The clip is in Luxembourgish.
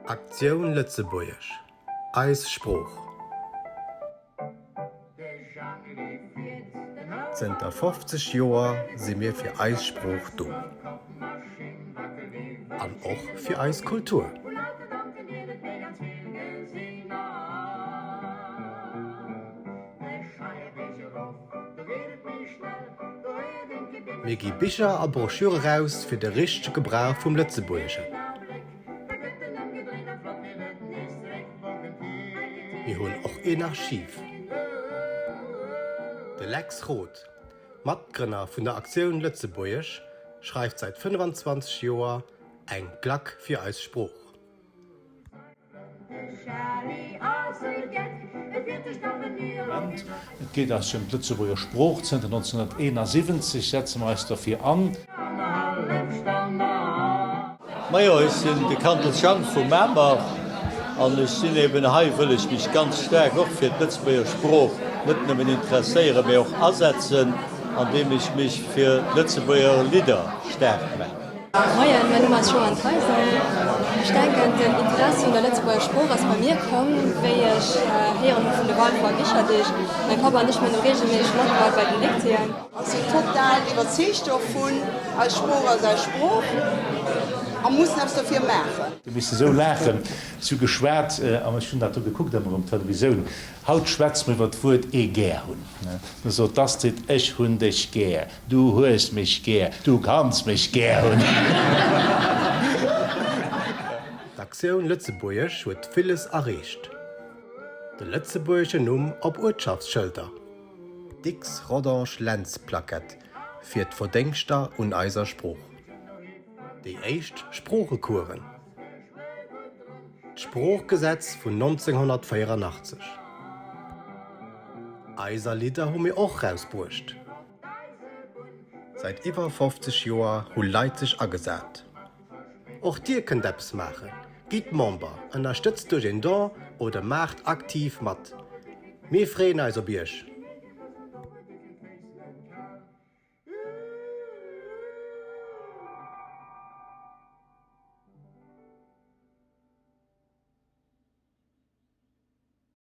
Aktioun Lëtzebuergesch, Eis Sprooch! Zënter 50 Joer si mir fir eis Sprooch do. An och fir eis Kultur. Mir gi Bicher a Broschüre raus fir de richtege Gebrauch vum Lëtzebuergeschen. Mir hunn och een Archiv. De Lex Roth, Matgrënner vun der Aktioun Lëtzebuergesch, schreift säit 25 Joer eng Glack fir eis Sprooch. Et geet eis jo ëm d'Lëtzebuerger Sprooch. Zënter 1971 setze mer eis derfir an. Majo, ech sinn de Kandel Jang vu Mamer an ech sinn eben hei, wëll ech mech ganz staark och fir d'Lëtzebuerger Sprooch net nëmmen interesséieren, mee och asetzen, andeem ech mech fir d'Lëtzebuerger Lidder staark maachen. Moien, mäin Numm ass Joanne Theisen. Ech denken, den Interessi un der Lëtzebuerger Sprooch ass bei mir komm, wéi ech héieren hu vun de Walfer Bicherdeeg. Mäi Papp an ech, mir hunn do reegelméisseg matgemat bei den Dictéeën. Ech sinn total iwwerzeegt dovun, eis Sprooch ass eis Sprooch a mussen eppes dofir maachen. Hu misse sou laachen, sou geschwat, an ech hunn dat do gekuckt ëmmer um Televisoun. Haut schwätze mer iwwer d'Wuert ee gär hunn. Da sot d'Astrid, Ech hunn dech gär. Du hues mech gär, du kanns mech gär hunn. D'Aktioun Lëtzebuergesch huet villes erreecht. De lëtzebuergeschen Numm op Uertschaftsschëlter, Dicks-Rodange-Lentz-Plaquette fir d'Verdéngschter un eiser Sprooch, déi éischt Sproochecoursen, d'Sproochgesetz vun 1984. Eiser Lidder hu mir och rausbruecht. Säit iwwer 50 Joer hu Leit sech agesat. Och dir kënnt eppes maachen, Gitt Member, ënnerstëtzt duerch een Don oder maacht aktiv mat. Mir freeën eis op iech!